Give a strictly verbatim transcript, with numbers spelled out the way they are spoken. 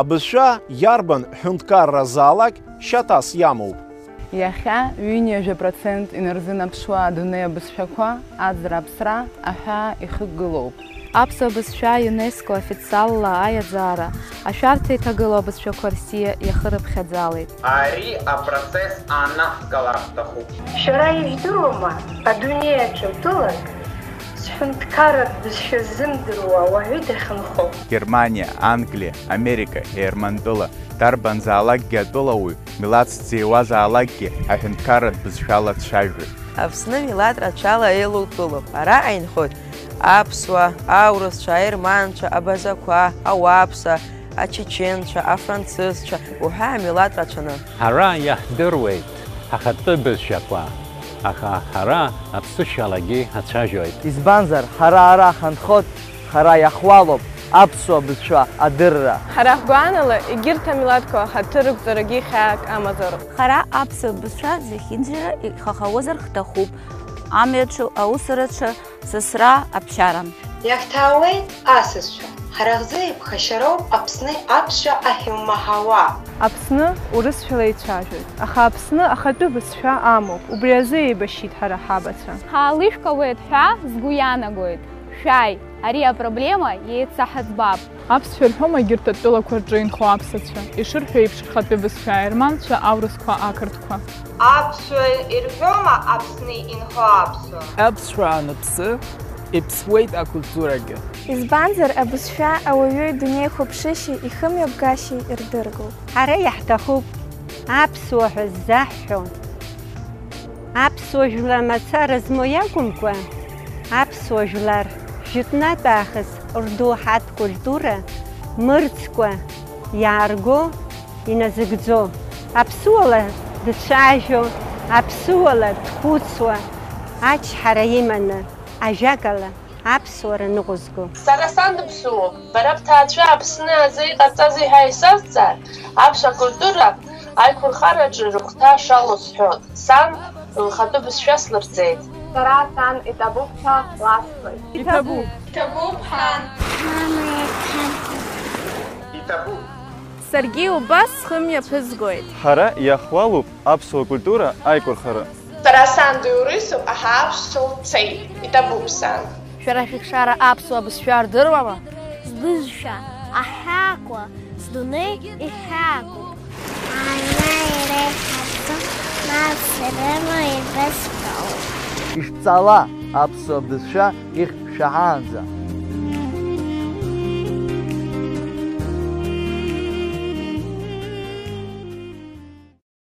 Абызшәа иарбан ҳәынҭқарразаалак шьаҭас иамоуп. Иахьа ҩынҩажәа процент инарзынаԥшуа адунеи абызшәақәа, аӡра-аԥсра, аҳәаа ихықәгылоуп. Аԥсуа бызшәа ЮНЕСКО официалла аиаӡаара ашәарҭа иҭагылоу абызшәақәа рсиа иахырыԥхьаӡалеит. Ари апроцесс аанацгалар ҳҭахуп. Шәара ижәдыруама, адунеи аҿы тәылак зҳәынҭқарратә бызшәа ззымдыруа уаҩы дахьынхо? Германиа, Англиа, Америка, Ермантәыла, дарбанзаалакгьы атәылауаҩ, милаҭс дзиуазаалакгьы аҳәынҭқарратә бызшәала дцәажәоит. Аԥсны милаҭ рацәала еилоу тәылоуп. Араҟа инхоит аԥсуа, аурысцәа, аерманцәа, абазақәа, ауаԥса, ачеченцәа, афранцызцәа уҳәа амилаҭ рацәаны. Ҳара иаҳдыруеит ҳахатәы бызшәақәа, аха ҳара аԥсышьалагьы ҳацәажәоит. Избанзар, ҳара ара ҳанхоит, ҳара иаҳуалуп аԥсуа бызшәа адырра. Ҳара ҳгәаанала, егьырҭ амилаҭқәа ҳаҭыр рықәҵарагьы хьаак амазароуп. Ҳара аԥсуа бызшәа зехьынџьара ихаҳауазар ҳҭахуп, амҩаҿы, аусураҿы, сасра, аԥсшьара. Иаҳҭаауеит асасцәа, ҳара ҳзы иԥхашьароуп Аԥсны аԥсшәа ахьумаҳауа. Аԥсны урысшәала еицәажәоит, аха Аԥсны ахатәы бызшәа амоуп, убри азы еибашьит ҳара ҳабацәа. Ҳаалышәкаауеит ҳәа сгәы иаанагоит. Шәааи, ари апроблема еицаҳаӡбап. Аԥсшәа рҳәома егьырҭ атәылақәа рҿы инхо аԥсацәа? Ишырҳәо еиԥш, рхатәы бызшәа аерманцәа, аурысқәа, ақырҭқәа. Аԥсшәа ирҳәома Аԥсны инхо аԥсуаа? Аԥсшәа аныԥсы, иԥсуеит акультурагьы. Избанзар, абызшәа ауаҩы идунеихәаԥшышьеи ихымҩаԥгашьеи ирдыргоуп. Ҳара иаҳҭахуп аԥсуа ҳәа ззаҳҳәо, аԥсуа жәлар мацара змоу иакәымкәа, аԥсуа жәлар жәытәнатә аахыс рдоуҳатә культура мырӡкәа иаарго, иназыгӡо, аԥсуала дцәажәо, аԥсуала дхәыцуа, ачҳара иманы, ажәакала, аԥсуара ныҟәызго. Сара сан дыԥсуоуп. Бара бҭаацәа Аԥсны азы иҟарҵазеи ҳәа исазҵаар, аԥсуа культура аиқәырхараҿы рыхәҭа шалоу сҳәоит. Сан лхатәы бызшәа слырҵеит. Сара сан иҭабуп ҳәа ласҳәоит. Иҭабуп. Иҭабуп, ҳан. Мама, иҭабуп. Иҭабуп. Саргьы убас схы мҩаԥызгоит. Ҳара иаҳуалуп аԥсуа культура аиқәырхара. Сара сан дыҩрысуп, аха аԥсуа цеит. Иҭабуп, сан. Шәара шәыхшара аԥсуа бызшәа рдыруама? Сбызшәа аҳәаақәа, сдунеи ихьаақәоуп. Ара иреиҳаӡоу нас ирымоу ибасҳәоит. Ишәҵала аԥсуа бызшәа ихьшәаҳаанӡа.